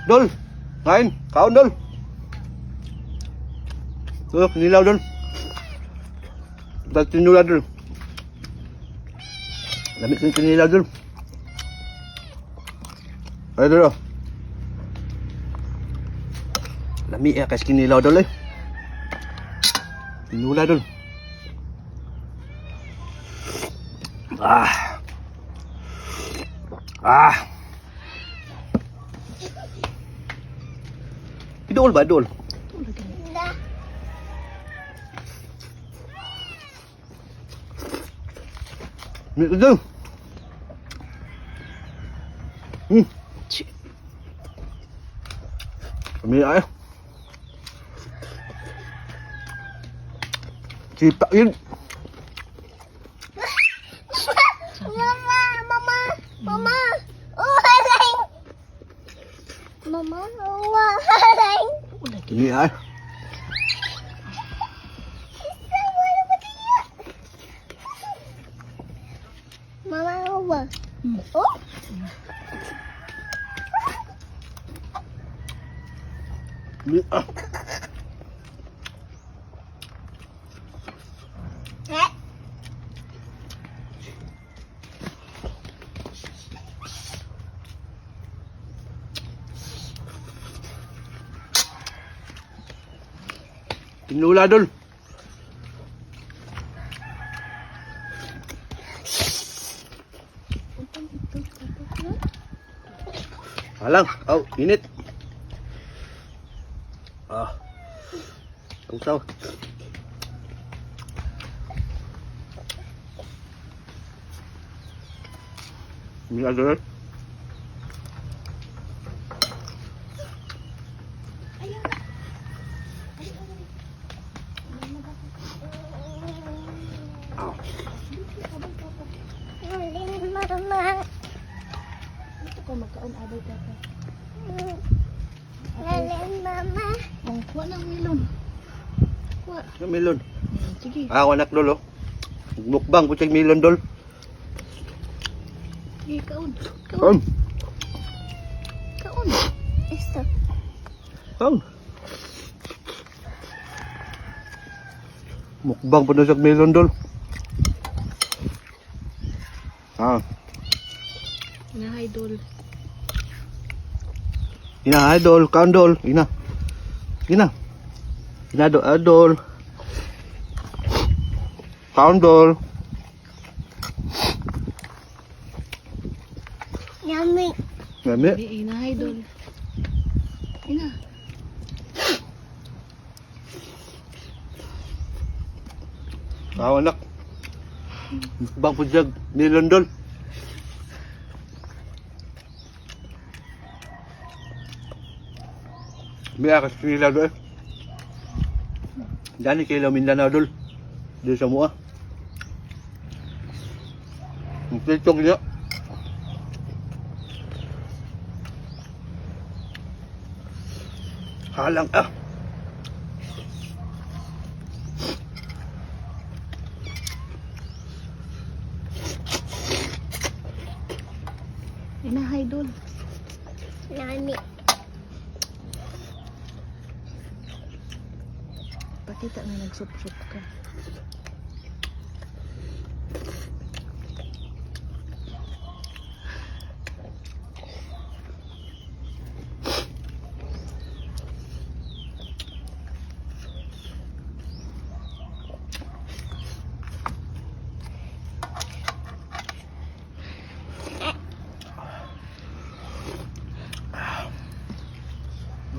Dol. Kain. Kaon, dol. Dol, kinilaw, dol. Dal tinula, dol. Lamig ng kinilaw, dol. Ay, dol, oh. Lami eh, kasi kinilaw, dol, eh. Tinula, dol. Ah. Ah. Idol ba, idol? Da. Idol. Chi. Kami ay. Sipa yun. Mama, mama, mama. Uwaling. Mama, uwaling. Kami ay. Mama, uwa. Oh. Kami ah. Eh. Tinula, dol. Alang, oh, init. Ah. Usaw. Mira, dol. Uwaling, mama. Ito ka magkaon abay ka pa. Uwaling, mama. Oh, kuha ng milon. Kuha. Yung melon. Sige. Ah, anak dol, oh. Mukbang po siyang melon, dol. Sige, kaon. Kaon. Kaon. Kaon. Ito. Kaon. Mukbang po na siyang melon, dol. Ah. Ina, idol. Ina, idol, kaon, dol. Ina. Ina. Ina, do, idol. Kaon, dol. Yummy. Lami. Di, ina, idol. Ina. Kaon, anak. Mukbang po siyang melon, dol. May akas nila dol. Dani kay Mindanao, dol. Dito sa mua. Ang TikTok niya. Halang ah. Ina, idol. Yummy. Pakita na nagsup-sup ka.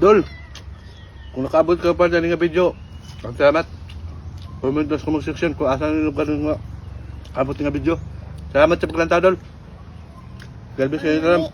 Dol, kung nakaabot ka pa dyan nga video, ang salamat. Comment sa comment section kung asan yung lugar nga abot nga video. Salamat sa paglantaw, Dol. God bless kayo.